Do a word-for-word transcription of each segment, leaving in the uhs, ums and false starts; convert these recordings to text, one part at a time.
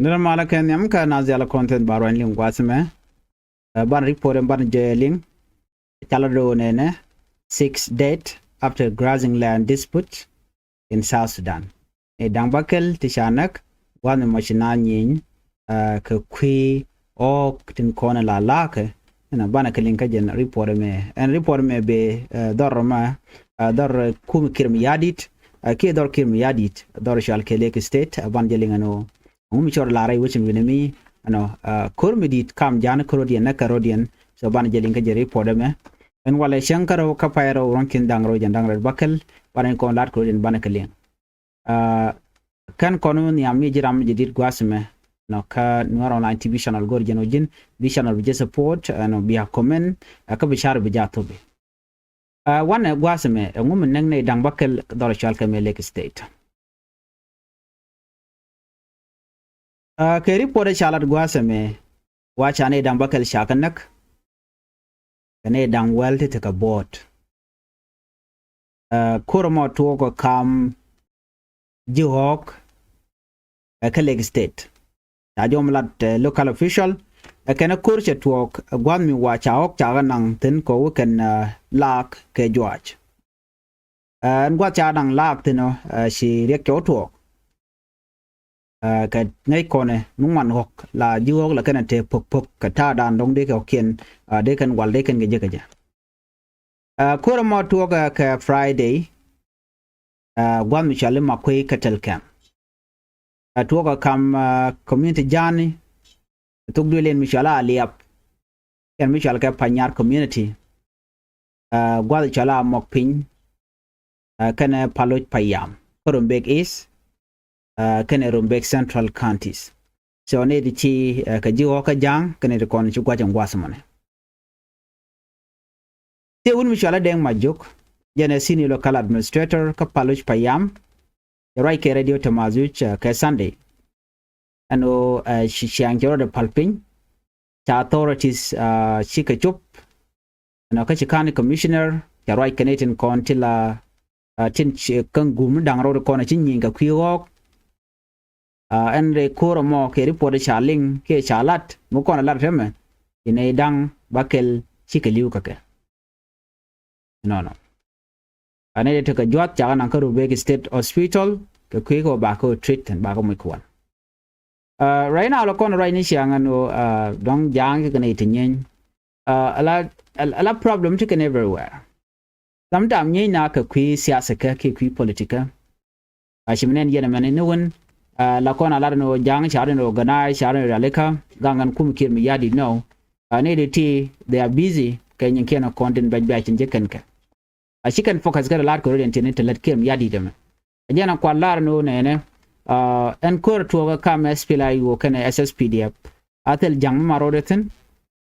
Nirä malä kɛ nhiam kä nath diaal kɔn thi̱n ba ruany liŋ gua̱a̱th mɛ. Ɛ, banɛ report ɛn banɛ jɛ liŋ. Ca lat do̱ nɛnɛ, six dead after grazing land dispute in South Sudan. Ni da̱ŋ bäkɛl ti ca näk, gua̱a̱th mi mɔ ci naath nyieeny, ɛ, kɛ kui̱ ɣɔ̱ɔ̱k tin kɔn la la̱a̱kɛ. Ɛn banɛ kɛ liŋ kä jɛn report mɛ. Ɛn report mɛ bɛ, ɛ, dhɔr mɛ, ɛ, dhɔr kum Kiir Mayardit, ɛ, kiɛ dhɔr Kiir Mayardit, dhɔr cɔal kɛ Lake State, ɛ, banɛ jɛ liŋ ɛn ɣöö ŋu mi cɔr la rɛy wecin wi̱nɛ mi, ɛnɔ, ɛ, ko̱r mi di̱i̱t kam ja̱a̱n kä rɔ̱diɛn, näk kä rɔ̱diɛn. So banɛ jɛ liŋ kä jɛ report ɛmɛ. Ɛn walɛ cäŋ kä rɛw kä pay rɛw ruɔ̱n ki̱n da̱ŋ rɛw jɛn da̱ŋ rɛw bäkɛl, banɛ kɔn la̱t kä rɔ̱diɛn banɛ kɛ liŋ. Ɛ, kɛn kɔn nhiam mi ji̱ ram mi jɛ di̱t gua̱a̱th mɛ. Nɔ kä Nuer Online T V channel go̱r jɛn ɔ ji̱n, bi channel bi jɛ support, ɛnɔ bia comment, ɛ, kä bi car bi jɛ a thop i̱. Ɛ, wanɛ gua̱a̱th mɛ, ɛ, ŋu mi näk nɛy da̱ŋ bäkɛl dhɔr cɔal kɛ mɛ Lake State. Ɛ, kɛ report ɛ ca lat gua̱a̱th ɛmɛ, wa ca nɛy da̱ŋ bäkɛl ca kɛ näk, kɛ nɛy da̱ŋ wäl ti tekɛ buɔ̱ɔ̱t. Ɛ, ko̱r ɛmɔ tuɔɔk ɛ kam ji̱ ɣɔ̱ɔ̱k, ɛ, kä Lake State. Ca jɔm lat, ɛ, local official, ɛ, kɛn ɛ ko̱r cɛ tuɔɔk, ɛ, gua̱a̱th mi wa ca ɣɔ̱ɔ̱k ca kɛ naŋ thi̱n kɛ ɣöö kɛn, ɛ, laak kɛ juaac. Ɛ, ɛn gua̱a̱th ca naŋ laak thi̱n ɔ, ɛ, ci riɛk cɛ wä tuɔɔk. Ɛ, kɛ ŋäc kɔnɛ mi ŋuan ɣɔ̱k la ji̱ ɣɔ̱k la kɛn ɛ te pök pök kɛ ta̱a̱dan dɔ̱ŋ dee kɛ ɣɔ̱kiɛn, ɛ, dee kɛn wal dee kɛn kɛ jek kɛ jɛ. Ɛ, ko̱r ɛmɔ tuɔɔk, ɛ, kɛ Friday, ɛ, gua̱th mi cɔal i̱ Makuei Cattle Camp. Ɛ, tuɔɔk ɛ kam, ɛ, community ja̱a̱ni, thok duël in mi cɔal a Liap, kɛn mi cɔal kɛ Panyar community. Ɛ, gua̱th cɔal a Mɔk Piny, ɛ, kɛnɛ Paloc Payam, kä Rumbek East, ɛ, kɛnɛ Rumbek Central counties. So ni ti ci, ɛ, kɛ ji̱ ɣɔ̱k kä ja̱a̱ŋ, kɛnɛ ti kɔn ci gua̱c ɛn gua̱th mɔnɛ. Ti wun mi cɔal a Deng Majok, jɛn ɛ senior local administrator kä Paloc Payam, cɛ ruac kɛ radio Tamazuj, ɛ, kɛ Sunday. Ɛn ɣöö, ɛ, ci ciaŋ cɛ rɔɔdɛ päl piny, ca authorities, ɛ, cikɛ cop. Ɛn ɣöö kä ci county commissioner, cɛ ruac kɛ ni tin kɔn ti la, ɛ, tin ci käŋ gum ni da̱ŋ rɔɔd kɔn ci nyieny kɛ kui̱ ɣɔ̱ɔ̱k. Ɛ, ɛn rɛy ko̱r ɛmɔ kɛ report ca liŋ kiɛ ca lat, mi kɔn ɛ lat tɛmɛ, inɛ i̱ da̱ŋ bäkɛl cikɛ li̱w kɛ kɛ. Nɔnɔ. Ɛ nɛy ti tekɛ jua̱th ca kɛ naŋ kä Rumbek State Hospital, kɛ kui̱ kɛ ɣöö bakɛ ɣöö treat thi̱n, bakɛ moc kɛ wal. Ɛ, right now la kɔn ruacni ciaŋ ɛn ɣöö, ɛ, dɔ̱ŋ ja̱a̱ŋ kɛ nɛy ti nyieny. Ɛ, ala, ala, ala problem ti kɛn everywhere. Sometimes nyieny na kɛ kui̱ siasa kä kiɛ kui̱ politika. A ci mi nɛn yɛn mɛn ni wun, ɛ, la kɔn a lat ni ɣöö ja̱a̱ŋ ca ri ni organize, ca ri ni rialikä, gaŋ ɛn kum Kiir Mayardit nɔ. Ɛ, ni di ti, they are busy kɛ nyin kiɛn kɔn tin bɛc bɛc tin jɛ kɛn kɛ. A ci kɛn focus kɛ lat kɛ rɔ̱diɛn tin ti lät Kiir Mayardit ɛmɛ. A jɛn a kual lar ni ɣöö nɛnɛ, ɛ, ɛn ko̱r tuɔɔk ɛ kam S P L A I O kɛnɛ S S P D F. A thil ja̱ŋ mi ma rɔɔdɛ thi̱n,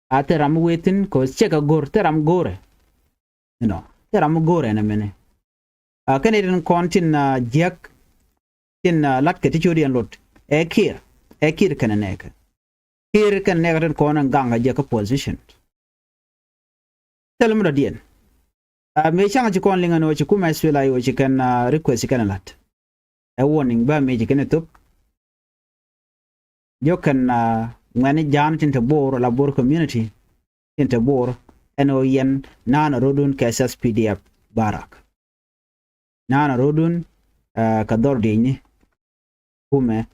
a thil ram mi wee thi̱n, kɛ ɣöö cɛ kɛ go̱r, thil ram go̱rɛ. You know, thil ram mi go̱rɛ ɛn ɛmɛnɛ. Ɛ, kɛnɛ tin kɔn tin, ɛ, jiäk, tin, ɛ, lat kɛ ti ciötdiɛn lot. Ɛ Kiir, ɛ Kiir kɛnɛ nɛɛkɛ. Kiir kɛnɛ nɛɛkɛ tin kɔn ɛn gaŋ kɛ jɛ kä position. Thil mi dɔ̱diɛn. Ɛ, mëë ca̱ŋ ci kɔn liŋ ɛn ɣöö ci kumɛ S P L A I O ci kɛn, ɛ, request ci kɛn ɛ la̱t. Ɛ warning bä mëë ci kɛn ɛ thop. Jiök kɛn, ɛ, ŋuɛ̈ni ja̱a̱n tin te Bor, la Bor community tin te Bor, ɛn ɣöö yɛn naanɛ rɔ̱dun kɛ S S P D F barak. Naanɛ rɔ̱dun, ɛ, kɛ dhɔr diecni kumɛ,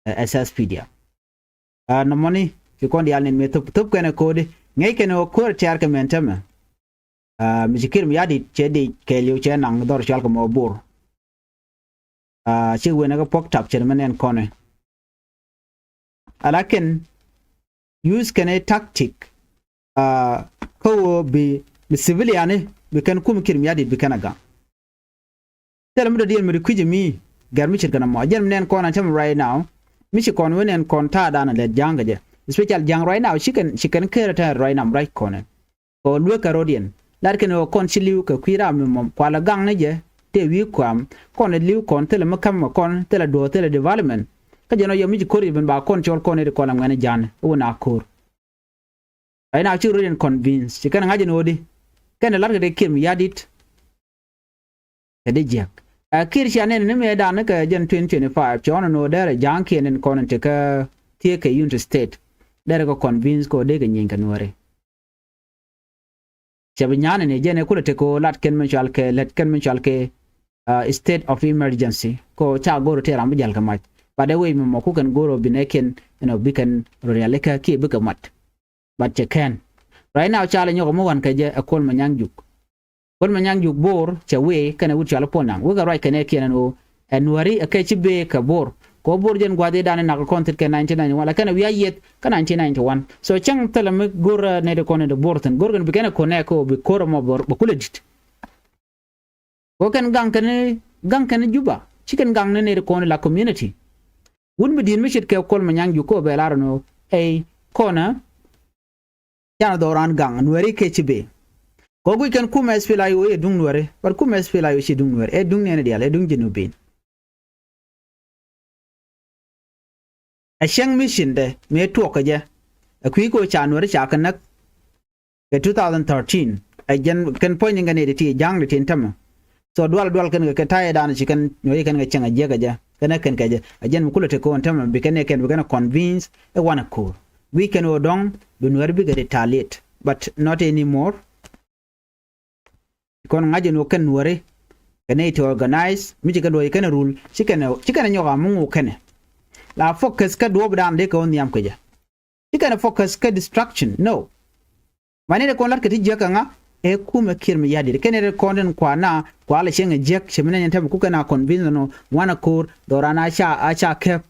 ɛ, S S P D F. Ɛ, nɔmɔni ci kɔn diaal nin mëë thop, thop kɛn ɛ ko̱di, ŋäc kɛn ɛ ɣöö ko̱r tiaar kɛ mɛn täämɛ. Ɛ, mi ci Kiir Mayardit cɛ dic kɛɛliw cɛ naŋ dhɔr cɔal kɛ mɔ Bor. Ɛ, ci wen ɛ kɛ puɔk tap cɛn mɛ nɛn kɔnɛ. Ala kɛn use kɛn ɛ tactic, ɛ, kä ɣöö bi, bi civilian ni, bi kɛn kum Kiir Mayardit bi kɛn a gaŋ. Thilɛ mi dɔ̱diɛn mi di kui̱c mi gɛr mi ce̱tkɛ nɔmɔ. Jɛn mi nɛn kɔn a cäm right now. Mi ci kɔn wen nɛn kɔn ta̱a̱dan a lɛt ja̱a̱ŋ kɛ jɛ. Especially ja̱a̱ŋ right now, ci kɛn, ci kɛn ker tɛɛr right now, right kɔn. Kɛ ɣöö lueek kɛ rɔ̱diɛn. Lat kɛn ɣöö kɔn ci li̱w kɛ kui̱ ram mi mɔ kualɛ gaŋ ni jɛ. Tëë wi̱i̱ kuam. Kɔn ɛ li̱w kɔn thilɛ mi käm kɔn, thilɛ duɔ̱ɔ̱r, thilɛ development. Kä jɛn ɔ yɔ mi ci ko̱r i̱ ben ba kɔn cɔl kɔn i̱ ti kɔn a ŋuɛ̈ni ja̱a̱n. I̱ wun a ko̱r. Right now, ci rɔ̱diɛn convince. Ci kɛn ŋa̱c ɛn ɣöödi. Kɛn ɛ la̱tkɛ dee Kiir Mayardit. Kɛ dee jiäk. Ɛ Kiir cia nɛn ni mëëdan ni kɛ jɛn twenty twenty-five, cɛ ɣɔn ni ɣöö derɛ ja̱a̱ŋkiɛn in kɔn in ti kä thiee kɛ Unity State, derɛ kɛ convince kɛ ɣöö dee kɛ nyieeny kɛ Nuääri. Cɛ bi nya̱a̱n ni jɛn ɛ kulɛ tekɛ ɣöö lat kɛn mi cɔal kɛ, lät kɛn mi cɔal kɛ, uh, state of emergency, kɛ ɣöö ca go̱r ɣöö tëë ram bi jäl kɛ mac. But ɛ wec mi mɔ kukɛn go̱r ɣöö bi nɛɛkiɛn, you know, bikɛn rɔ rialikä kiɛ bikɛ mat. But cɛ kɛn. Right now, ca lɛ nyɔk mi wan kɛ jɛ ɛ Kuol Manyaŋ Juk. Kuol Manyaŋ Juk Bor cɛ wee kɛnɛ wut cɔal Puɔl Naŋ. Wekɛ ruac kɛnɛ kiɛn ɛn ɣöö ɛ Nuääri ɛ kɛ ci bee kɛ Bor. Kɛ ɣöö Bor jɛn gua̱a̱th i̱ dan inak kɔn thit kɛ nineteen ninety-one, la kɛnɛ wi̱i̱ a yieth kä nineteen ninety-one. So cäŋ thilɛ mi go̱r, uh, nɛy ti kɔn in ti Bor thi̱n. Go̱r kɛn bi kɛn ɛ connect kɛ ɣöö bi ko̱r ɛmɔ bä, bä kulɛ di̱t. Kɛ ɣöö kɛn gaŋ kɛn, gaŋ kɛn Juba. Ci kɛn gaŋ ni nɛy ti kɔn in la community. Wut mi di̱i̱t mi ce̱tkɛ Kuol Manyaŋ Juk kɛ ɣöö bɛ lar ɛn ɣöö, ey, kɔnä, canɛ dhɔran gaŋ Nuääri kɛ ci bee. Kɛ ɣöö guic kɛn kumɛ SPLA-IO i̱ ɛ duŋ Nuääri, but kumɛ SPLA-IO ci duŋ Nuääri, ɛ duŋ nɛɛni diaal, ɛ duŋ Jinubin. Ɛ cäŋ mi cindɛ mëë tuɔɔk kɛ jɛ, ɛ kui̱ kɛ ɣöö ca Nuääri ca kɛ näk kɛ two thousand thirteen. Ɛ jɛn kɛn puɔ̱ny ni kɛn i̱ ti ja̱a̱ŋ di tin tämɛ. So dual dual kɛn kɛ, kɛ ta̱yɛ dan ci kɛn Nuääri kɛn kɛ cäŋ ɛ jiäk ɛ jɛ. Kɛn ɛ kɛn kɛ jɛ. Ɛ jɛn mi kulɛ te kɔn tämɛ bi kɛn ɛ kɛn bi kɛn ɛ convince ɛ wanɛ ko̱r. Guic kɛn ɣöö dɔ̱ŋ bi Nuääri bikɛ retaliate. But not anymore. Kɔn ŋa̱c ɛn ɣöö kɛn Nuääri kɛ nɛy ti organize mi ci kɛ luɔc kɛn rule, ci kɛn, ci kɛn nyɔk a mi ŋuk kɛn. La focus kä duɔ̱ɔ̱pdan dee kɛ wä nhiam kɛ jɛ. Ci kɛn focus kä destruction, no. Mani dee kɔn lat kɛ ti jiäk kɛ ŋa, ɛ kumɛ Kiir Mayardit. Kɛn dee kɔn tin kua na, kua lɛ cieŋ ɛ jiäk, cɛ mi nɛn yɛn tɛm kukɛ na convince nɔ, wanɛ ko̱r, dhɔran a ca, a ca kɛp.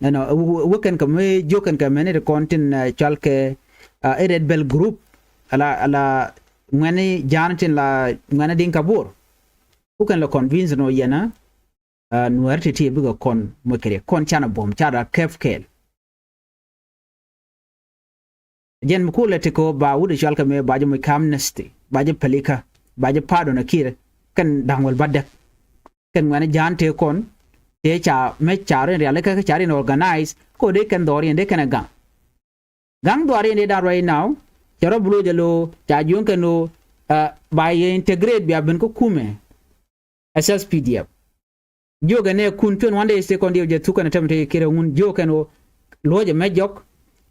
Ɛnɔ, wä, wä kɛn kɛ mi jiök kɛn kɛ mɛni dee kɔn tin, eh, cɔal kɛ, ah, ɛ Red Belt group, ala, ala, ŋuɛ̈ni ja̱a̱n tin la ŋuɛ̈ni Dinka Bor. Kukɛn lɛ convince nɔ yɛn a, ah, Nuääri ti̱ti̱ bikɛ kɔn moc kɛ riɛk. Kɔn canɛ buɔ̱m, canɛ kɛp kɛɛl. Jɛn mi kulɛ ti kɛ ɣöö ba wut ɛ cɔal kɛ mëë ba jɛ moc kä amnesty, ba jɛ pälikä, ba jɛ pardon ɛ Kiir, kɛn da̱ŋ wäl bädäk. Kɛn ŋuɛ̈ni ja̱a̱n tëë kɔn, tëë ca mec ca rin rialikä kä ca rin organize, kɛ ɣöö dee kɛn dhɔriɛn dee kɛn ɛ gaŋ. Gaŋ dhɔriɛn dee dan right now, cɛ rɔ bi loc ɛ lo̱o̱, ca jiöŋ kɛn ɣöö, ah, ba yɛ integrate bia ben kä kumɛ SSPDF. Jiökɛ nɛ kun twenty-one days tëë kɔn diɛw jɛ thuk kɛn ɛ tɛm tëë Kiir ɛ ŋun jiökɛ kɛn ɣöö luɔ̱c ɛmɛ jɔk.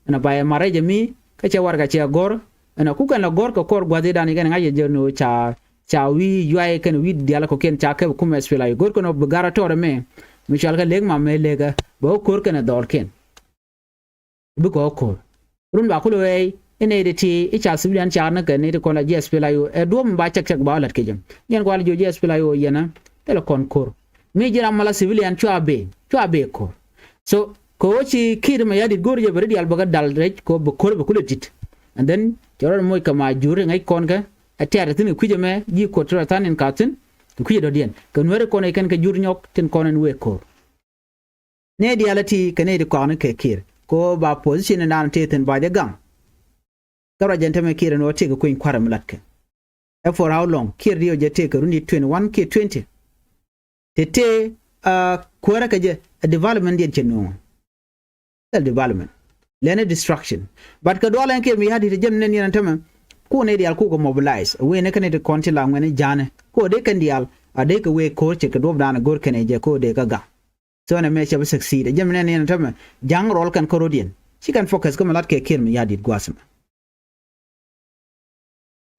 Ɛn ɛ ba yɛ mat rɛc ɛmi kä cɛ warɛgak cɛ gɔ̱r. Ɛn ɛ kukɛn lɛ gɔ̱r kɛ kɔr gua̱thidan kɛn ŋa̱c ɛ jɛ ni ɣöö ca, ca wi̱i̱ juay kɛn wi̱i̱ diaal kɔ̱kiɛn ca kɛp kumɛ SPLA-IO. Go̱r kɛn ɣöö bi gar a tɔɔr ɛmɛ mi cɔal kɛ lek mam mëë lek ɛ bɛ wä ko̱r kɛn ɛ dhɔrkiɛn. Bikɛ ɣä ko̱r. Run ba kulɛ wee i̱ nɛy ti ti i̱ ca civilian ca ni kɛ nɛy ti kɔn la ji̱ SPLA-IO ɛ duɔ̱p mi ba cɛk cɛk ba wä la̱t kɛ jɛ. Yɛn kua la ji̱ SPLA-IO yɛn a thilɛ kɔn ko̱r. Mi ji̱ ram ma la civilian cua bee, cua bee ko̱r. So kɛ ɣöö ci Kiir Mayardit go̱o̱r jɛ bɛ ri diaal bɛ kɛ dal rɛc kɛ ɣöö bɛ ko̱r bɛ kulɛ di̱t. And then cɛ rɔ moc kɛ ma jur ri ŋäc kɔn kɛ ɛ tiat ɛ thi̱n kɛ kui̱c ɛmɛ ji̱ ko̱r ti rɔ tha̱a̱n in ka thi̱n kɛ kui̱c ɛ dɔ̱diɛn. Kɛ Nuääri kɔn ɛ kɛn kɛ jur nyɔk tin kɔn ɛn wee ko̱r. Nɛy diaal ɛ ti kɛ nɛy ti kɔaŋni kɛ Kiir. Kɛ ɣöö ba position in daan tëë thi̱n ba jɛ gaŋ. Kä ruac jɛn tämɛ Kiir ɛn ɣöö tëëkɛ kueny kua̱r ɛmɛ latkɛ. Ɛ for how long? Kiir diɛ jɛ tëëkɛ run i̱ twenty-one kiɛ twenty. Tëë tëë, ah, kuäärä kɛ jɛ ɛ development diɛn cɛ nuɔ̱ɔ̱ŋ. Thil development. Lɛni destruction. But kɛ dual ɛn Kiir Mayardit jɛn nɛn yɛn ɛn tämɛ. Ku nɛy diaal kukɛ mobilize. Wee ni kɛn i̱ ti kɔn ti la ŋuɛni ja̱a̱ni. Ku dee kɛn diaal a dee kɛ wee ko̱r ce̱tkɛ duɔ̱p daan a go̱r kɛn ɛ jɛ ku dee kɛ gaŋ. So nɛ mɛ cɛ bi succeed. Jɛ mi nɛn yɛn tämɛ ja̱ŋ rɔl kɛn kä ro̱diɛn. Ci kɛn focus kä mi lat kɛ Kiir Mayardit gua̱a̱th mɛ.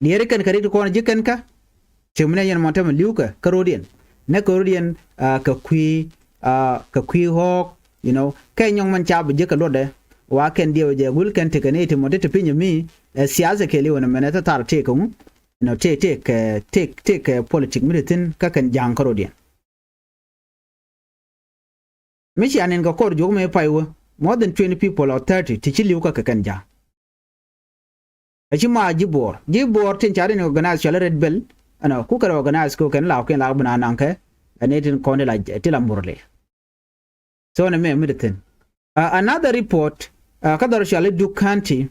Liɛri kɛn kɛ rik ti kɔn ji̱ kɛn kä. Cɛ mi nɛn yɛn mɔn tämɛ li̱w kɛ kä ro̱diɛn. Nɛ kɛ ro̱diɛn, ah, kɛ kui̱, ah, kɛ kui̱ ɣɔ̱ɔ̱k, you know, kɛ nyɔŋ mɛn ca bi ji̱ kɛ luɔtdɛ. Wa kɛn diɛw jɛ gul kɛn tekɛ ni ti mɔ ti ti piny mi, eh, siasa kɛ li̱w ni mɛn ɛ thar tëëkɛ ŋu. You know, tëë, tëëkɛ, tëë, tëëkɛ politic mi ti thi̱n kä kɛn ja̱ŋ kä ro̱diɛn. Mi cia nɛn kɛ kɔr juɔk mɛ pay wä more than twenty people or thirty ti ci li̱w kä kɛ kɛn ja̱. Ɛ ci ma ji̱ Bor, ji̱ Bor tin ca rin organize cɔl Red Belt. Ɛnɔ kukɛ organize kɛ kɛn la kɛn la bi na naŋ kɛ ɛn itin kɔn ti la, ti la Murle. So nɛ mɛ mi di thin. Uh, another report, uh, kä dhɔr cɔl i̱ Duk County,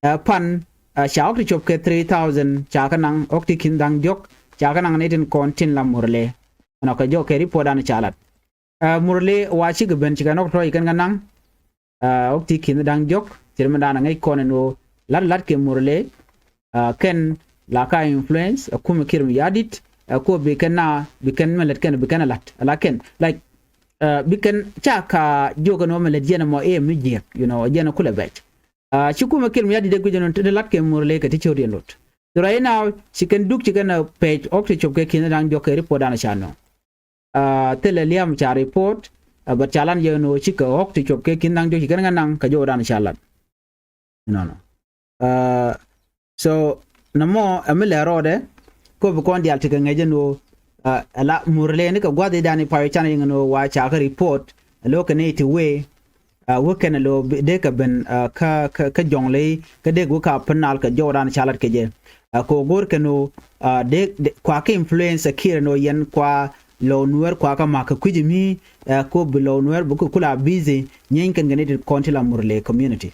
uh, pan, uh, ca ɣɔk ti cop kɛ three thousand ca kä naŋ ɣɔk ti kin dhaŋ diɔk ca kä naŋ ni tin kɔn tin la Murle. Ɛnɔ kɛ jɔk kɛ report dan ca lat. Uh, Murle wa cikɛ ben cikɛ nɔk tɔ̱ ikɛn kä naŋ. Uh, ɣɔk ti kin dhaŋ diɔk cir mi dan ŋäc kɔn ɛn ɣöö lat lat kɛ Murle. Uh, kɛn la ka influence a kumɛ Kiir Mayardit. Ɛ, ko bi kɛn na, bi kɛn mɛ lät kɛn, bi kɛn a la̱t. Lakin, like, ɛ, bi kɛn ca ka jiök ɛn ɣöö mɛ lät jɛn ɛmɔ ëë mi jiäk, you know, jɛn ɛ kulɛ bɛc. Ɛ, ci kumɛ Kiir Mayardit dee guic ɛn ɣöö te la̱t kɛ Murle kɛ ti ciöt yɛn lot. So right now, ci kɛn duk ci kɛn ɛ page ɣɔ̱k ti cop kɛ ki̱n da̱ŋ diɔ̱k kɛ report dan ca nööŋ. Ɛ, thilɛ liam ca report, ɛ, but ca lan jɛ ɛn ɣöö cikɛ ɣɔ̱k ti cop kɛ ki̱n da̱ŋ diɔ̱k ci kɛn ŋa naŋ kɛ jɔw dan ca lat. Nɔnɔ. Ɛ, so, nɔmɔ, ɛ, mi lɛ rɔɔdɛ, ko bi kɔn diaal ti kɛ ŋäc ɛn ɣöö, ɛ, ɛ la Murle ni kɛ gua̱th i̱ dan i̱ pay can i̱ ŋän ɣöö wa ca kɛ report, ɛ, lo̱ kɛ ni ti wee, ɛ, wä kɛn ɛ lo̱ bi-, dee kɛ ben, ɛ, kä, kä, kä jɔŋ ley, kä dee wä ka pän nal kɛ jɔw dan ca lat kɛ jɛ. Ɛ, ko go̱r kɛn ɣöö, ɛ, dee, dee, kua kɛ influence ɛ Kiir ɛn ɣöö yɛn kua lɔw Nuɛr kua kɛ mak kɛ kui̱c mi, ɛ, ko bi lɔw Nuɛr bi kɛ kula busy, nyieeny kɛn kɛ ni ti kɔn ti la Murle community.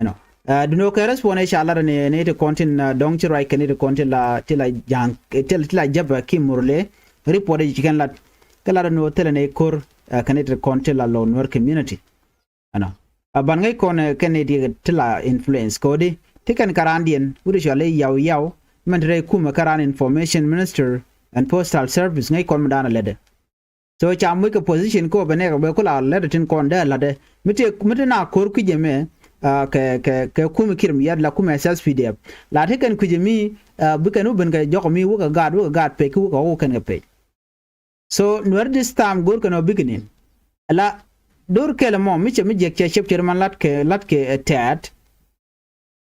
Ɛnɔ. Ɛ, duno kɛ respond ɛ ca lat ni, ni ti kɔn tin, ɛ, dɔŋ ci ruac kɛ ni ti kɔn ti la, ti la ja̱a̱ŋ, ti la, ti la jäpɛ ki Murle, report ɛ ci kɛn lat, kɛ lat ni wä thilɛ ni ko̱r, ɛ, kɛ ni ti kɔn ti la lɔw Nuɛr community. Ɛnɔ. Ɛ, ban ŋäc kɔn, ɛ, kɛ ni ti ti la influence kodi, ti kɛn kä raandiɛn, wut ɛ cɔal i̱ Yaw Yaw, mɛn ti rɛy kumɛ kä raan information minister and postal service, ŋäc kɔn mi da̱a̱n a lätdɛ. So ca muc kɛ position ko bɛ nɛk bɛ kula lɛt tin kɔn dee latdɛ. Mi ti, mi ti na ko̱r kui̱c ɛmɛ, ɛ, kɛ, kɛ, kɛ kumi Kiir Mayardit la kumi S S P D F. La ti kɛn kui̱c ɛmi, ɛ, bi kɛn wä ben kɛ jɔk mi wä kɛ gaat, wä kɛ gaat pec, ki wä kɛ wä kɛn kɛ pec. So Nuɛr this time go̱r kɛn ɔ bikinin. La do̱r kɛl ɛmɔ, mi cɛ mi jiɛk cɛ cɛp cɛ man lat kɛ, lat kɛ, ɛ, tɛɛt.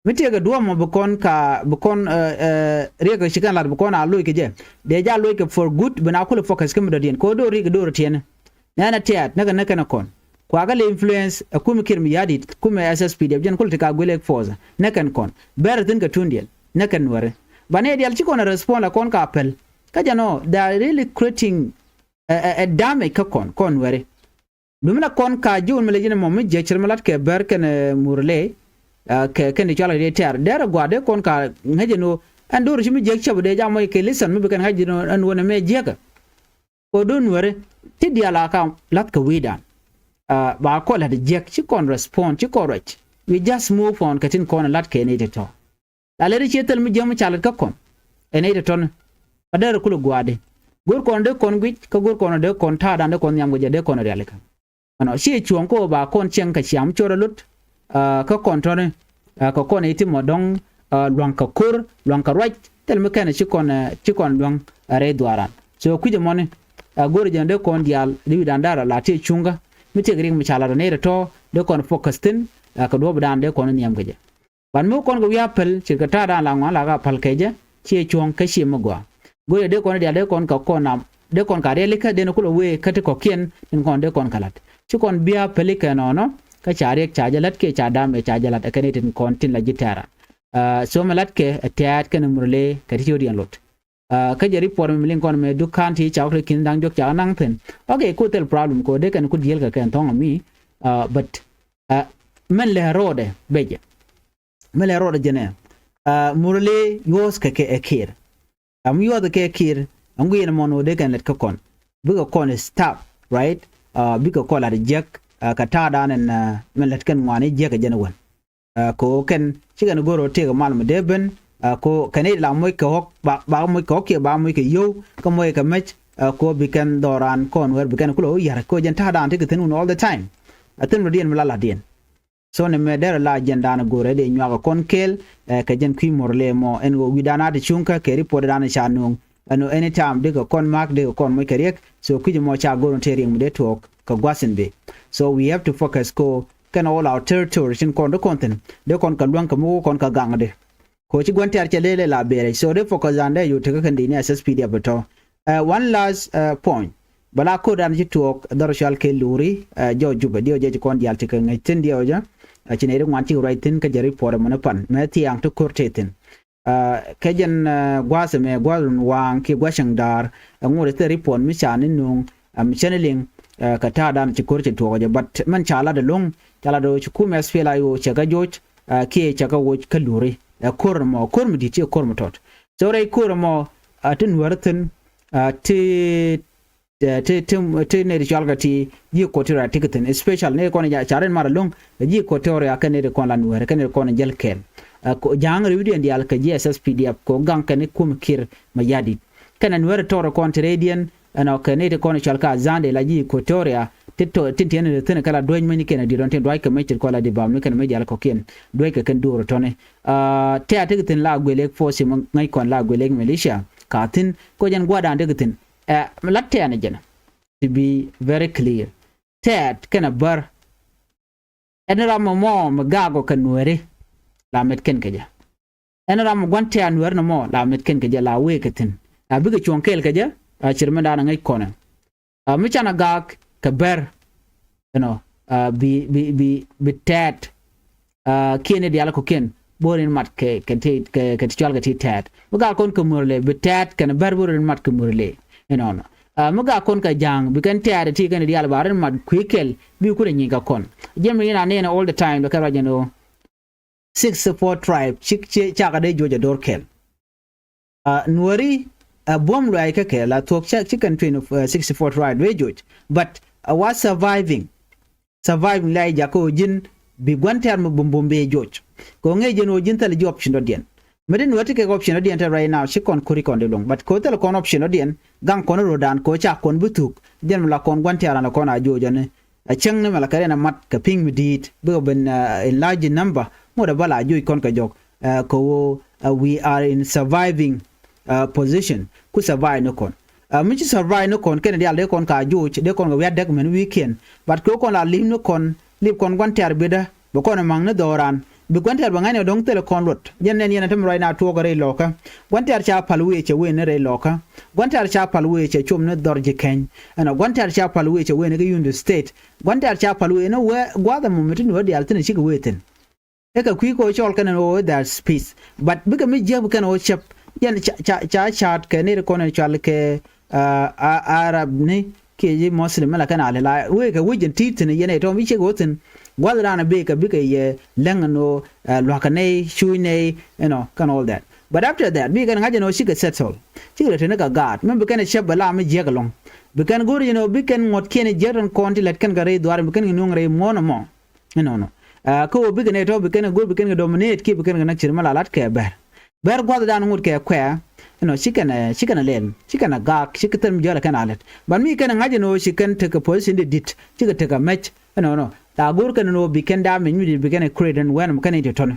Mi tëëkɛ duɔ̱ɔ̱p mɔ bi kɔn ka, bi kɔn, ɛ, ɛ, riɛk kɛ ci kɛn lat bi kɔn a loc kɛ jɛ. Dee ja loc kɛ for good, bi na kulɛ focus kä mi dɔ̱diɛn. Kɛ ɣöö do̱r riɛk do̱r tiɛn. Nɛnɛ tɛ̈t, näkɛ, näkɛn kɔn. Kuakä lɛ influence, ɛ, kumi Kiir Mayardit, kumi S S P D F, jɛn kulɛ ti ka guilek force. Näkɛn kɔn. Bɛr thi̱n kɛ tundiɛn. Näkɛn Nuɛri. Banɛ diaal ci kɔn ɛ respond la kɔn ka päl. Kä jɛn ɔ, they are really creating, ɛ, ɛ, ɛ damage kä kɔn, kɔn Nuɛri. Dumi la kɔn ka ji̱ wun mi lɛ ji̱n mɔ mi jiɛ cir mi lat kɛ Bär kɛn, ɛ, Murle, ɛ, kɛ, kɛn di cɔal kɛ di tɛ̈r. Derɛ gua̱a̱r dee kɔn ka ŋäc ɛn ɣöö ɛn do̱r ci mi jiäk cäp dee jam wec kɛ listen mi bi kɛn ŋa̱c ji̱n ɛn ɣöö nɛ mɛ jiäkä. Kɛ ɣöö do̱r Nuɛri ti diaal a ka la̱th kɛ wi̱i̱dan. Ɛ, ba kɔn la̱t jiäk ci kɔn respond ci kɔn ruac. We just move on kɛ tin kɔn la̱t kɛ ni ti tɔ̱. La lɛri ciɛ thil mi jiäk mi ca lät kä kɔn. Ɛ nɛy tɔ̱tɔ̱ni. Kä derɛ kulɛ gua̱a̱di. Go̱r kɔn dee kɔn guic, kä go̱r kɔn dee kɔn ta̱a̱dan dee kɔn nhiam guic, dee kɔn rialikä. Ɛnɔ, ciɛ cuɔ̱ɔ̱ŋ kä ɣöö ba kɔn cieŋ kɛ ciam cor ɛ lot, ɛ, kä kɔn tɔ̱ni, ɛ, kɛ kɔn ɛ ti mɔ dɔ̱ŋ, ɛ, lua̱ŋ kɛ ko̱r, lua̱ŋ kɛ ruac, thil mi kɛn ɛ ci kɔn, ɛ, ci kɔn lua̱ŋ, ɛ, rɛy dhuaaran. So, kui̱c ɛmɔni, ɛ, go̱r jɛn dee kɔn diaal, di wi̱dan da̱rɛ la ti cuŋkä, mi tiek rik mi ca lat ɛ nɛy tɔ̱tɔ̱, dee kɔn focus thi̱n, ɛ, kɛ duɔ̱ɔ̱pdan dee kɔn nhiam kɛ jɛ. Ban mi wä kɔn kɛ wi̱i̱ a päl, ce̱tkɛ ta̱a̱dan la ŋɔa̱n la ka päl kɛ jɛ, ciɛ cuɔ̱ŋ kä ciɛ mi gɔaa. Go̱o̱rɛ dee kɔn diaal dee kɔn kɛ kɔn am, dee kɔn ka riɛlikä, dee ni kulɛ wee kä ti kɔ̱kiɛn, tin kɔn dee kɔn kɛ la̱t. Ci kɔn bi a päl ikɛ nɔnɔ, kä ca riɛk ca jɛ la̱t kiɛ ca dam ɛ ca jɛ la̱t, ɛ kɛn itin kɔn tin la ji̱ tɛ̈ra. Ɛ, so mɛ la̱t kɛ, ɛ, tɛ̈t kɛn Murle, kɛ ti ciöt yɛn lot. Ɛ, kä jɛ report mi liŋ kɔn mɛ duk ka̱n ti ca wä kɛ ki̱n da̱ŋ diɔ̱k ca naŋ thi̱n. Okay, ku thil problem ko dee kɛn ku diel kɛ kɛn thɔ̱ŋ mi, ɛ, but, ɛ, mɛn lɛ ro̱o̱dɛ bɛ jɛ. Mi lɛ rɔɔdɛ jɛnɛ, ɛ, Murle yuɔth kɛ kɛ ɛ Kiir. Ɛ, mi yuɔth kɛ Kiir, ɛ, ŋuiɛn mɔn wä dee kɛn lɛt kä kɔn. Bikɛ kɔn stop, right? Ɛ, bikɛ kɔn lat jiäk, ɛ, kɛ ta̱a̱dan ɛn, ɛ, mi lɛt kɛn ŋuani jiäk ɛ jɛn wän. Ɛ, kɛ ɣöö kɛn cikɛn go̱r ɣöö tëëkɛ mal mi dee ben, ɛ, kɛ ɣöö kɛn i̱ la moc kɛ ɣɔ̱k, ba, ba moc kɛ ɣɔ̱k kiɛ ba moc kɛ yio̱w, kä moc kɛ mec, ɛ, kɛ ɣöö bi kɛn dhɔran kɔn wɛr bi kɛn kulɛ wä yar, kɛ ɣöö jɛn ta̱a̱dan ti kɛ thi̱n wun all the time. Ɛ, thi̱n rɔ diɛn mi la lat diɛn. So ni mɛ derɛ la jɛn da̱a̱n go̱rɛ dee nyuak kɔn kɛɛl, ɛ, kɛ jɛn kui̱ Murle mɔ ɛn ɣöö wi̱dan a ti cuŋkä kɛ report da̱a̱n ca nuŋ. Ɛn ɣöö anytime dee kɛ kɔn ma̱a̱k dee kɛ kɔn moc kɛ riɛk. So kui̱c mɔ ca go̱r ɛn te riɛk mi dee tuɔɔk kɛ gua̱th in bi. So we have to focus ko kɛn all our territory tin kɔn dee kɔn thi̱n. Dee kɔn kɛ luäŋ kɛ mi wä kɔn kɛ gaŋ dee. Ko ci gua̱n tɛ̈r cɛ lele la berɛ. So dee focus da̱a̱n dee yo̱o̱ tekä kɛn di ni S S P D F tɔ. Ɛ, one last, ɛ, point. Bɛ la ko̱r dan ci tuɔɔk dhɔr cual kɛ Luri, ɛ, jɔw Jubɛ diɛw jɛ ci kɔn diaal ti kɛ ŋäc thi̱n diɛw jɛ. Ɛ, ci nɛy ri ŋuan ci ruac thi̱n kä jɛ report ɛmɔni pan. Mɛ thiaŋ ti ko̱r tëë thi̱n. Ɛ, kɛ jɛn, ɛ, gua̱a̱th ɛmɛ gua̱a̱th run waaŋ kiɛ gua̱a̱th cäŋ da̱a̱r. Ɛ, ŋuɔ̱t ithɛ report mi ca ni nuŋ, ɛ, mi cä ni liŋ, ɛ, kɛ ta̱a̱ dan ci ko̱r ci tuɔɔk jɛ. But mɛn ca lat ɛlɔ̱ŋ, ca lat ɣöö ci kumɛ S P L A I O cɛ kɛ joc, ɛ, kiɛ cɛ kɛ woc kä Luri. Ɛ, ko̱r ɛmɔ, ko̱r mi di̱t, ciɛ ko̱r mi tɔt. So rɛy ko̱r ɛmɔ, ɛ, ti Nuäär thi̱n, ɛ, ti, ɛ, ti, ti, ti nɛy ti cɔalkɛ ti ji̱ Equatoria ti kɛ thi̱n, especially nɛy kɔn ca rin mat ɛlɔ̱ŋ, ɛ, ji̱ Equatoria kɛn nɛy ti kɔn la Nuäär, kɛn nɛy ti kɔn jäl kɛɛl. Ɛ, ko, ja̱a̱ŋ ri̱wdiɛn diaal kɛ ji̱ S S P D F, kɛ ɣöö gaŋ kɛn i̱ kum Kiir Mayardit. Kɛnɛ Nuäär tɔr kɔn ti rɛydiɛn ɛnɔ kɛ nɛy ti kɔn cɔal kɛ Azande la ji̱ Equatoria ti tɔ tin tiɛn ni thi̱n kɛ la duec mɛny kɛn a di̱t ɔn tin duac kɛ mec ti kɔn la di bam ni kɛn mec dial kɔkiɛn duec kɛ kɛn duɔr tɔni. Tɛ̈t ti kɛ thi̱n la guelek force mi ŋäc kɔn la guelek militia ka thi̱n ko jɛn gua̱dan ti kɛ thi̱n. Ɛ la tɛ̈n jɛn to be very clear. Tɛ̈t kɛnɛ bär ɛn ram mɔ mɔ mi gak ɔ kɛ Nuääri la met kɛn kɛ jɛ. Ɛn ram mɔ gua̱n tɛ̈r Nuääri nɔ mɔ la met kɛn kɛ jɛ la wee kɛ thi̱n la bikɛ cuɔ̱ŋ kɛɛl kɛ jɛ. A cir mi da̱a̱n a ŋäc kɔnɛ a mi canɛ gak kɛ bär ɛnɔ a bi bi bi bi tɛ̈t a kiɛn i̱ diaal kɔkiɛn bo̱o̱r in mat kɛ kɛ ti kɛ kɛ ti cual kɛ ti tɛ̈t mi gak kɔn kɛ Murle bi tɛ̈t kɛn bär bo̱o̱r in mat kɛ Murle. Ɛnɔnɔ a mi gak kɔn kɛ Ja̱a̱ŋ bi kɛn tɛ̈t ti kɛn i̱ diaal ba rin mat kui̱ kɛl bi kun ɛ nyi̱i̱ kɛ kɔn. Jiɛm in a nɛn all the time bɛ kɛ ruac ɛn ɣöö sixty four tribe cik cakɛ dee juɔc a do̱r kɛl. Nuääri a buɔ̱m luaac kä kɛ la thuɔ̱k cak ci kɛn twenty sixty four tribe wee joc. But a wa surviving surviving la i̱ jakä ɣöö ji̱n bi gua̱n tɛ̈r mi bumbum bee joc. Kɛ ɣöö ŋee jɛn ɣöö ji̱n thil ji̱ option dɔ̱diɛn. Mi ti Nuäär ti kɛ option dɔ̱diɛn te right now ci kɔn kuri kɔn di luŋ but kɛ ɣöö thil kɔn option dɔ̱diɛn gaŋ kɔn ro̱dan kɛ ɣöö ca kɔn bi thuk. Jɛn mi la kɔn gua̱n tɛ̈r an kɔn a joc ɛn ɛ cäŋ ni mɛ la kɛ rɛn a mat kɛ pi̱ŋ mi di̱i̱t bikɛ ben in large number. Ŋot ɛ bä la joc kɔn kɛ jɔk kɛ ɣöö we are in surviving position ku survive ni kɔn. Mi ci survive ni kɔn kɛn diaal dee kɔn ka joc dee kɔn kɛ wiat däk mɛn weekend. But kɛ ɣöö kɔn la li̱m ni kɔn li̱p kɔn gua̱n tɛ̈r bi̱dä bɛ kɔn ɛ ma̱ŋ ni dhɔran bi gua̱n tɛ̈r bɛ ŋa̱cni dɔ̱ŋ thilɛ kɔn luɔt. Jɛn nɛn yɛn ɛ tämɛ ruacna tuɔɔk rɛy lɔkä. Gua̱n tɛ̈r ca pal wëë cɛ wëë ni rɛy lɔkä. Gua̱n tɛ̈r ca pal wëë cɛ com ni dhɔr ji̱ kɛny. Ɛnɔ gua̱n tɛ̈r ca pal wëë cɛ wëë ni kä Unity State. Gua̱n tɛ̈r ca pal wëë ni wee gua̱th ɛmɔ mi ti Nuäär diaal thi̱n cikɛ wëë thi̱n. Ɛ kɛ kui̱ kɛ ɣöö cɔɔl kɛn ɛn ɣöö that's peace. But bikɛ mi jiäk bi kɛn ɣöö cäp. Jɛn ca ca ca caat kɛ nɛy ti kɔn ɛn cual kɛ Arab ni kiɛ ji̱ Muslim mi la kɛn a lɛ la wëë kɛ wec in ti̱i̱t thi̱n yɛn ɛ tɔ̱ mi ciek ɣöö thi̱n. Gua̱th raan a bëë kɛ bikɛ yɛ läŋ ɛn ɣöö lua̱kä nɛy cuuc nɛy. You know kɛn all that. But after that bikɛ kɛn ŋa̱c ɛn ɣöö cikɛ settle. Cikɛ rɛ teni kɛ gaat mi bi kɛn ɛ cäp bɛ la mi jiäk ɛlɔ̱ŋ. Bi kɛn go̱r yɛn ɣöö bi kɛn ŋuɔ̱t kiɛn jiäk tɔn kɔn ti lät kɛn kɛ rɛy dhuaar bi kɛn kɛ nuɔ̱ŋ rɛy muɔ̱ɔ̱n ɛmɔ. Inɔnɔ kä ɣöö bikɛ nɛy tɔ̱ bi kɛn ɛ go̱r bi kɛn kɛ dominate kiɛ bi kɛn kɛ näk cir mi la la̱t kɛ bɛr. Bɛr gua̱th dan ŋot kɛ kuɛ. Inɔ ci kɛn ci kɛn a lɛl ci kɛn a gak ci kɛ thil mi jäl kɛn a lät. But mi kɛn a ŋa̱c ɛn ɣöö ci kɛn tekɛ position di di̱t ci kɛ tekɛ mɛc. Inɔnɔ la go̱r kɛn ɛn ɣöö bi kɛn damage mi di̱t bi kɛn ɛ create ɛn wɛn mi kɛn ɛ ti tɔ̱ni.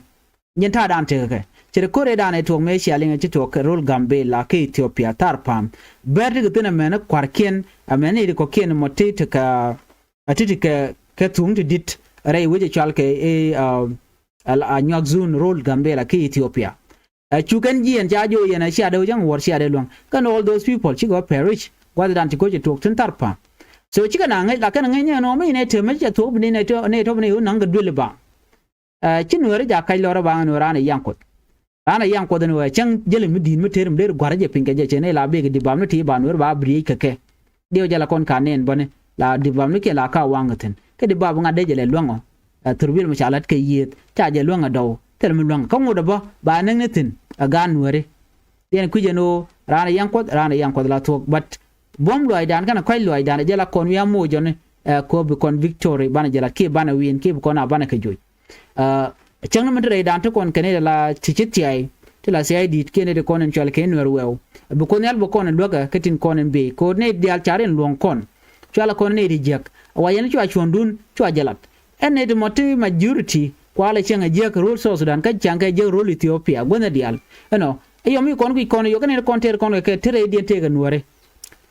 Jɛn ta̱a̱ dan tekɛ kɛ cɛ ti ko̱r ëë dan ɛ tuɔɔk mëë cia liŋ ɛ ci tuɔɔk kɛ rol Gambela kä Ethiopia thar pa̱a̱m. Bɛr tekɛ thi̱n ɛmɛn ɛ kua̱rkiɛn ɛmɛn ɛ ti kɔ̱kiɛn mɔ ti tekɛ a ti ti kɛ kɛ thuŋ ti di̱t rɛy wec a cual kɛ ɛ a nyuak zun rol Gambela kä Ethiopia. A cuk kɛn jiɛn ca jo̱o̱ yɛn a cia dee wec ɛŋ wuɔr cia dee luäŋ kɛn all those people cikɛ wä perish. Gua̱th dan ci ko̱c ɛ tuɔɔk thi̱n thar pa̱a̱m. So cikɛ na ŋäc la kɛn ŋäc ni ɛn ɣöö mi nɛ tëmɛ ci ca thuɔɔk bi ni nɛ tɔ̱ ni ɣöö na̱ŋ kɛ duël i̱ baŋ. Ci Nuääri jakä kac lɔrä ba ŋä Nuääri raan ɛ yaŋ kuɔth. Raan ɛ yaŋ kuɔth ɛn ɣöö ɛ cäŋ jäli mi di̱i̱t mi tëër mi dee rɛ gua̱r jɛ piny kɛ jɛ cɛ ni la bek ɛ di̱t bam ni ti ba Nuääri ba biriec kɛ kɛ. Diɛw jɛ la kɔn ka nɛn bäni la di̱t bam ni kiɛ la ka waŋ ɛ thi̱n kɛ di̱t bam ŋa̱t dee jɛ lɛ luäŋ ɔ. Ɛ thurbil mi ca la̱t kɛ yiëëth ca jɛ luäŋ ɛ dɔw thil mi luäŋ kä ŋot ɛ bä ba näk ni thi̱n ɛ gaat Nuääri. Yɛn kui̱c ɛn ɣöö raan ɛ yaŋ kuɔth raan ɛ yaŋ kuɔth la thuɔ̱k but buɔ̱m luɔcdan kɛnɛ kɔ̱a̱c luɔcdan ɛ jɛ la kɔn wi̱i̱ amoc jɔni. Ɛ kɛ ɣöö bi kɔn victory banɛ jɛ la kiɛ banɛ win kiɛ bi kɔn a banɛ kɛ joc. Cäŋ ni min te rɛydan ti kɔn kɛ nɛy ti la ti ci thiay ti la thiay di̱i̱t kiɛ nɛy ti kɔn in cual kɛ Nuɛr wɛw. Bi Kuoth Nhial bi kɔn in luäkä kä tin kɔn in bëë ko̱o̱t nɛy diaal ca rin luɔ̱ŋ kɔn. Cualɛ kɔn nɛy ti jiäk a wa yɛn cua cuɔ̱ndun cua jɛ lat. Ɛn nɛy ti mɔ ti majority kualɛ cieŋ a jiäk ro̱l South Sudan kä cieŋ kɛ jiäk ro̱l Ethiopia guänh diaal. Ɛnɔ ɛ yɔm i̱ kɔn guic kɔn i̱ yɔk kɛn in kɔn tɛr kɔn kɛ kɛ ti rɛydiɛn tëëkɛ Nuääri.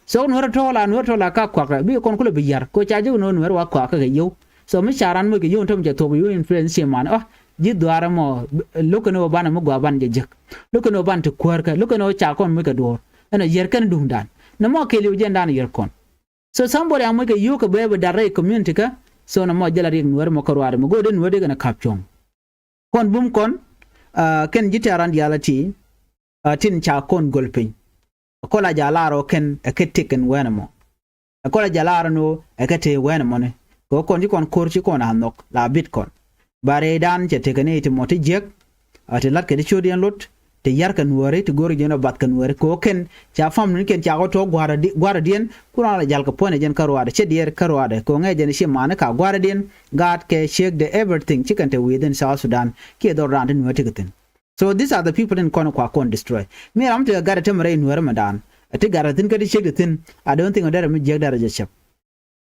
So Nuäär tɔ̱ la Nuäär tɔ̱ la ka kuak bikɛ kɔn kulɛ bi ya̱r kɛ ɣöö ca ji̱ kɛ no̱o̱ŋ Nuäär wa kuak kä kɛ yio̱w. So mi ca ran moc kɛ yio̱w in te mi cɛ thuɔ̱k bi yio̱w influence ci man ɔ ji̱ dhuaar ɛmɔ. Lo̱k kɛn ɣöö banɛ mi gɔaa banɛ jɛ jiäk. Lo̱k kɛn ɣöö banɛ ti kuäärkä lo̱k kɛn ɣöö ca kɔn moc kɛ duɔ̱ɔ̱r. Ɛn ɔ yiɛr kɛn duŋdan nɛ mɔ kɛɛliw jɛn dan yiɛr kɔn. So somebody a moc kɛ yio̱w kɛ bɛ bi da̱r rɛy community kä. So nɛ mɔ jɛ la riɛk Nuäär mɔ kä ruaar ɛmɔ go̱o̱r dee Nuäär dee kɛn ɛ ka̱p cuɔ̱ŋ. Kɔn bum kɔn kɛn ji̱ tɛ̈ran diaal a ti tin ca kɔn göl piny. Kɔn la ja̱ lar ɔ kɛn ɛ kɛ tëk kɛn wɛn ɛmɔ. Ɛ kɔn la ja̱ lar ɛn ɣöö ɛ kɛ tëë wɛn ɛmɔni kɛ ɣöö kɔn ci kɔn ko̱r ci kɔn a nhɔk la bit kɔn. Ba rɛydan cɛ tekɛ ni ti mɔ ti jiäk. A ti la̱t kɛ ti ciötdiɛn lot ti ya̱r kɛ Nuääri ti go̱r jiɛn ɔ bath kɛ Nuääri kɛ ɣöö kɛn ca family ni kɛn ca kɔ tɔ̱ gua̱a̱r gua̱a̱r diɛn ku raan la ja̱l kɛ puɔ̱nɛ jɛn kä ruaadɛ cɛ diɛɛr kä ruaadɛ kɛ ɣöö ŋɛɛ jɛn ci mani ka gua̱a̱r diɛn. Gaat kɛ ciek de everything ci kɛn te within South Sudan kiɛ dhɔr raan ti Nuääri ti kɛ thi̱n. So these are the people in kɔn kua kɔn destroy. Mi ram ti kɛ gat a te mi rɛy Nuääri mɛ daan. Ti gat a thi̱n kä ti ciek ti thi̱n, I don't think derɛ mi jiäk derɛ jɛ cäp.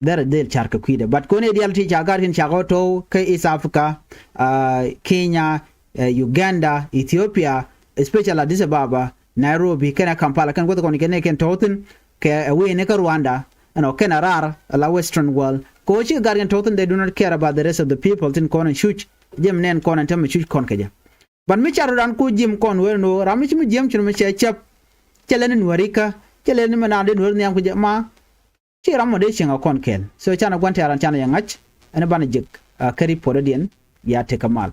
Derɛ dhil car kɛ kui̱dɛ. But kɔn i̱ diaal ti ca gat kin ca kɔ to̱w kä East Africa, uh, Kenya, uh, Uganda, Ethiopia, especially Addis Ababa, Nairobi, kɛnɛ Kampala, kɛn guäth kɔn kɛn kɛn to̱w thi̱n, kɛ ɛ wi̱i̱ni kä Rwanda, ɛnɔ kɛn a raar la Western world. Kɛ ɣöö cikɛ gat kɛn to̱w thi̱n, they do not care about the rest of the people thi̱n kɔn in cuc. Ji̱ mi nɛn kɔn in te mi cuc kɔn kɛ jɛ. But mi car rɔ dan ku ji̱ mi kɔn wee ni ɣöö ram mi ci mi ji̱ mi cin mi cɛ cäp. Cɛ lɛ ni nuääri kä, cɛ lɛ ni mi naan dee nuääri nhiam kɛ jɛ ma. Ci ram mɔ dee cieŋ a kɔn kɛɛl. So canɛ gua̱n tɛ̈ran canɛ yɛ ŋa̱c ɛn banɛ jek, uh, kä report diɛn. Ya tekɛ mal.